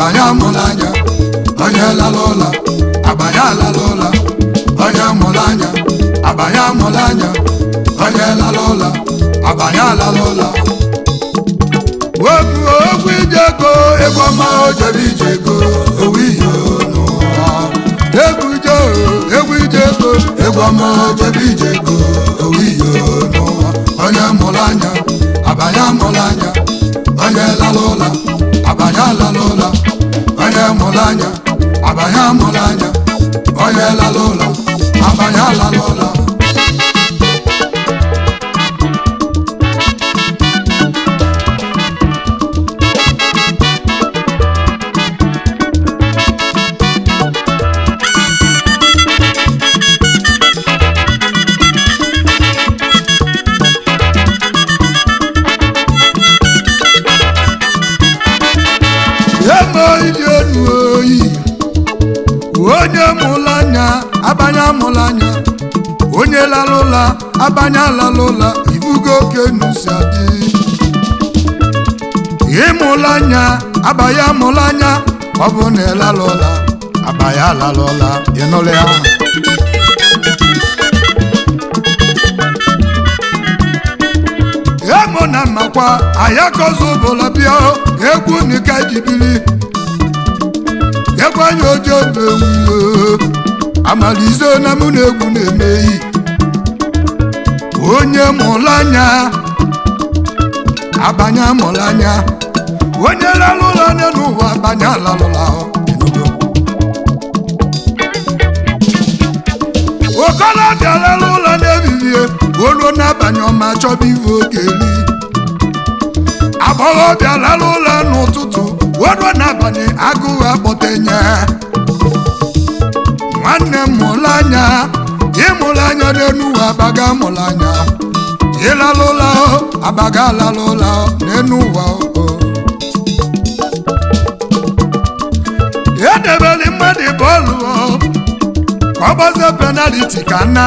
Abanye amụla anya, onye lala ụla, abanye alala ụla. Onye mụrụ anya, abanye amụla anya, onye lala ụla, abanye alala ụla. Wepụ okwu ije ego, egwu ọma o jere ije ego, owu iyo n'ụwa. Egwu ije, egwu ije ego, egwu ọma o jere ije ego, owu iyo n'ụwa. Onye mụrụ anya, abanye amụla anya, onye lala ụla, abanye alala ụla. Onye mụrụ anya, abanye amụla anya, onye lala ụla, abanye alala ụla. Emo ije enu oyi, onye mụrụ anya, abanye amụrụ anya, onye lara ụla, abanye alala ụla. Ibugo oke nusi adị. Ịmụrụ anya, abanye amụrụ anya, ọ bụ na ịlara ụla, abanye alala ụla. Ịnụrụ ya? Emo na mmakwa ayakozu bụla bịa egwu nika jibili egwu anya ojo mewuo amalize na mụ na egwu na-emeyi. Onye mụrụ anya, abanye amụrụ anya, onye lalụ ụla anya n'ụwa, abanye alalụla. Okolobịa lalụ ụla n'ehihie, oluo n'abalị ọma chọba iwe oge eri. Agbọghọbịa lalụ ụla n'ụtụtụ, oruo n'abalị agụụ akpọtenye. Nwanne m mụrụ anya, ịmụrụ anya n'enu ụwa, abaga mụrụ anya. Ịlalụ ụla o, abaga alalụ ụla o, n'enu ụwa o. Edebeli mmadụ bọọlụ o, ka ọ gbazie penaliti ka nna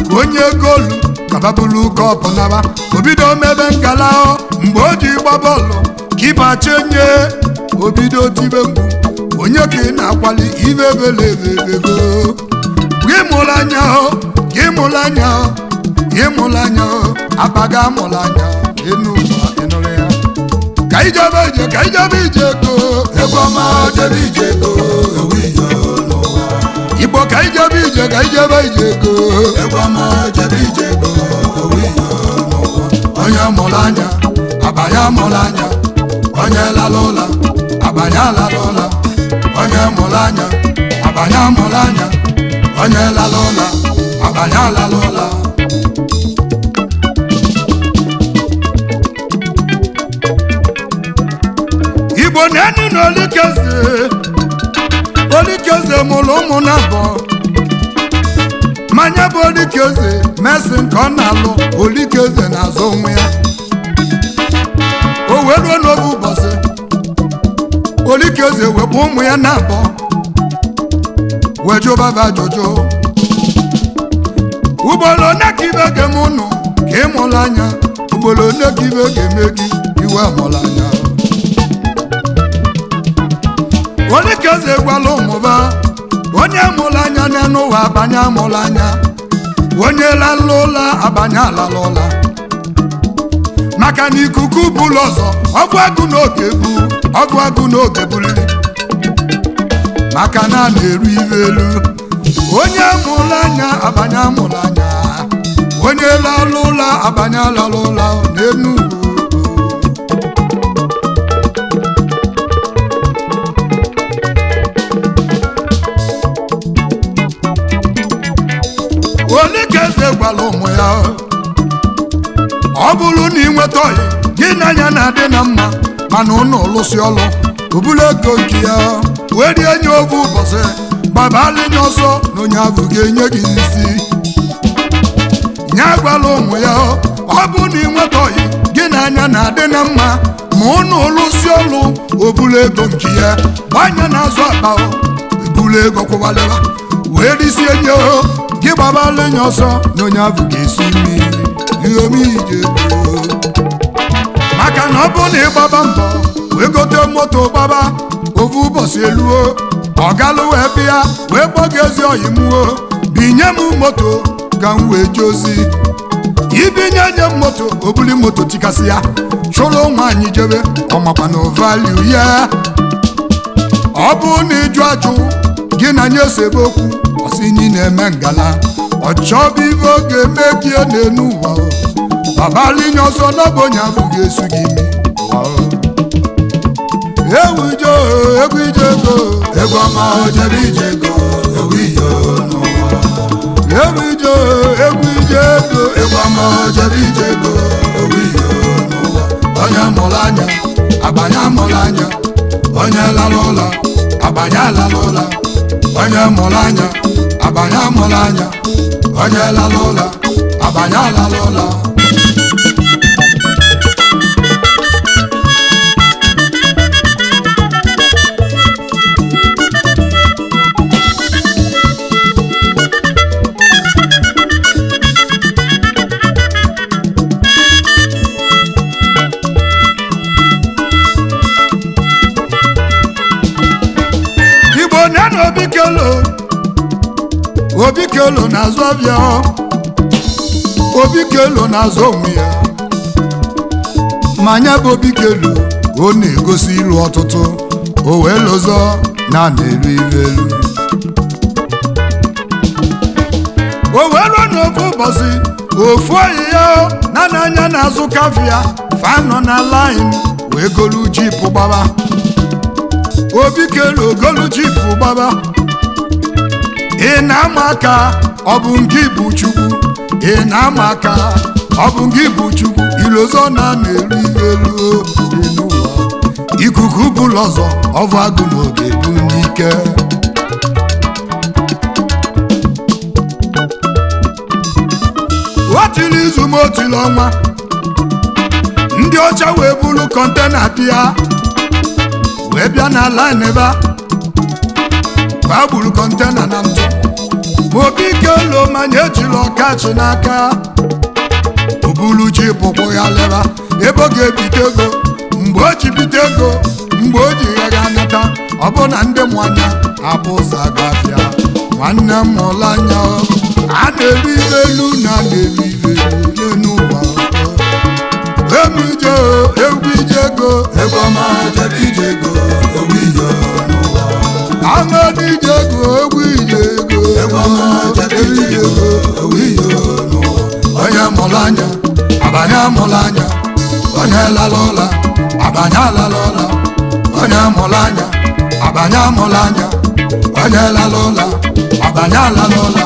ka onye goolu kababulu kọpụ naba. Obido mebe nkala o, mgbe o ji gba bọọlụ kipa chenye, obido tibe mkpu, onye ka ị na-akwali ibe belebebego. Gị mụrụ anya o, gị mụrụ anya o, gị mụrụ anya o, abaga mụrụ anya enu ụwa. Ịnụrụ ya? Ka ijebe ije, ka ijebe ije go. Egwu ọma jere ije ego, owu iyo n'ụwa. Igbo, ka ijebe ije, ka ijebe ije go. Egwu ọma jere ije ego, owu iyo n'ụwa. Onye mụrụ anya, abanye amụrụ anya, onye lala ụla, abanye alala ụla. Onye mụrụ anya, abanye amụrụ anya, onye lala ụla, abanye alala ụla. Igbo na-enu na Olikeze, Olikeze mụrụ ụmụ na abụọ. Manya bụ Olikeze mesi nke ọ na-alụ. Olikeze na-azụ onwe ya. O wee ruo n'oge ụbọchị, Olikeze wepụ ụmụ ya na abụọ, wee jụbaba ajụjụ: ugboro one ka ibe ga-eme ụnụ ka ị mụrụ anya? Ugboro one ka ibe ga-eme gị iwe mụrụ anya? Olikeze gwala ụmụba, onye mụrụ anya n'elu ụwa, abanye amụrụ anya, onye lalụ ụla, abanye alala ụla. Maka na ikuku bụlụ ọzọ ọgụ agụ n'oge bụ ọgụ agụ n'oge buliri, maka na a na-eru ive elu. Onye mụrụ anya, abanye amụrụ anya, onye lalụ ụla, abanye alalụ ụla n'elu ugwu. Olikeze gwara ụmụ ya, ọ bụrụ na ị nweta ọyị gị n'anya na-adị na mma, mana ụnụ lụsị ọlụ, obulu ego nke ya wee rie nye oge ụbọchị gbabalinye ọsọ na onye ahụ ga-enye gị isi. Nye gwara ụmụ ya, ọ bụ na ị nweta ọyị gị n'anya na-adị na mma, ma ụnụ lụsị ọlụ, obulu ego nke ya gbanye n'azụ akpa, ebulu ego kwụwalịba wee risie nye gị, gbabalinye ọsọ na onye ahụ ga-esi mmiri ihomije. Maka na ọ bụrụ na ị gbaba mbọ wee gote moto gbaba. Ofu ụbọchị eluo, ọgalụ wee bịa wee kpọga ezi oyi mụo, binye m moto ka m wee jee ozi. Ibinye nye m moto, obuli moto tikasị ya, chụrụ nwaanyị jebe. Ọmakwa na value ya, ọ bụ na ịjụ ajụ gị na nye osebe okwu, ọsị nyi na-eme ngala. Ọ chọba ibe oge megie n'enu ụwa o. Babalinye ọsọ n'ogbenye abụghị esu gị imi ụwa o. Ewu ije o, egwu ije ego. Egwu ọma o jebe ije ego, ewu iyo n'ụwa. Ewu ije o, egwu ije ego. Egwu ọma o jebe ije ego, ewu iyo n'ụwa. Onye mụrụ anya, agbanye amụrụ anya. Onye lara ụla, agbanye alara ụla. Onye mụrụ anya, agbanye amụrụ anya. Onye lara ụla, agbanye alara ụla. Igbo nye na Obi Kelo. Obi Kelo na-azụ ọbịa. Obi Kelo na-azụ onwe ya, ma anya bụ Obi Kelo, ọ na-egosi ilu ọtụtụ. O wee lụzọ na na-eru iru elu. O wee ruo n'ofu ụbọchị, ofu oyi ya na n'anya na-azụ kafia fanọ na line wee golu jipụ gbaba. Obi Kelo golu jipụ gbaba. Ị na-ama aka, ọ bụ nke bụ Chukwu. Ị na-ama aka, ọ bụ nke bụ Chukwu. Ilozo na na-eru elu dị n'ụwa. Ikuku bụlụ ọzọ ọvụ agụ n'oge bụ n'ike. Otili izu ma otili ọnwa, ndị ọcha wee buru container bịa, wee bịa na line ebe a gburu container na ntụ. Ma Obi Kelo manya ejila ọkachi n'aka, obulu ji pụkwụ ya leba ebe ọ ga-ebite ego. Mgbe o ji bite ego, mgbe o ji ya ga nata, ọ bụ na ndị mụ anya abụ ụzọ agafịa. Nwanne m mụrụ anya, a na-elu ibe elu na a na-elu ibe elu n'elu ụwa. Egwu ije o, egwu ije ego. Egwu ọma jebe ije ego, ewu iyo n'ụwa. Amadu ije ego, egwu ije ego. Egwu ọma jebe ije ego, ewu iyo n'ụwa. Onye mụrụ anya, abanye amụrụ anya. Onye lara ụla, abanye alara ụla. Onye mụrụ anya, abanye amụrụ anya. Onye lara ụla, abanye alara ụla.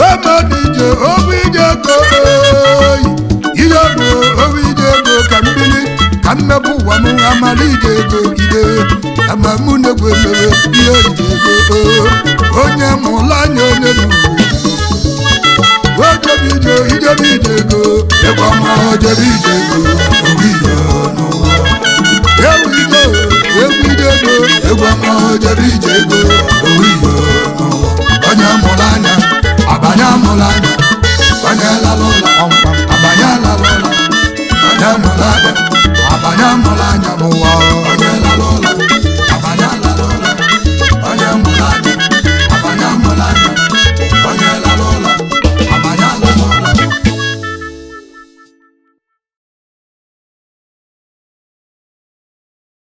Amadu ije, ogwu ije ego. Oyi ije ego, ogwu ije ego. Ka mbili ka mmepụ ụwa m, amara ije ego ide ama mụ na-egwu emere ihe ije ego. Onye mụrụ anya, onye n'ụwa, ojebe ije, ijebe ije ego. Egwu ọma jebe ije ego, ewu iyo n'ụwa. Egwu ije, egwu ije ego. Egwu ọma jebe ije ego, ewu iyo n'ụwa. Onye mụrụ anya, abanye amụrụ anya. Onye lara ụla, abanye alara ụla. Onye mụrụ anya, abanye amụrụ anya n'ụwa.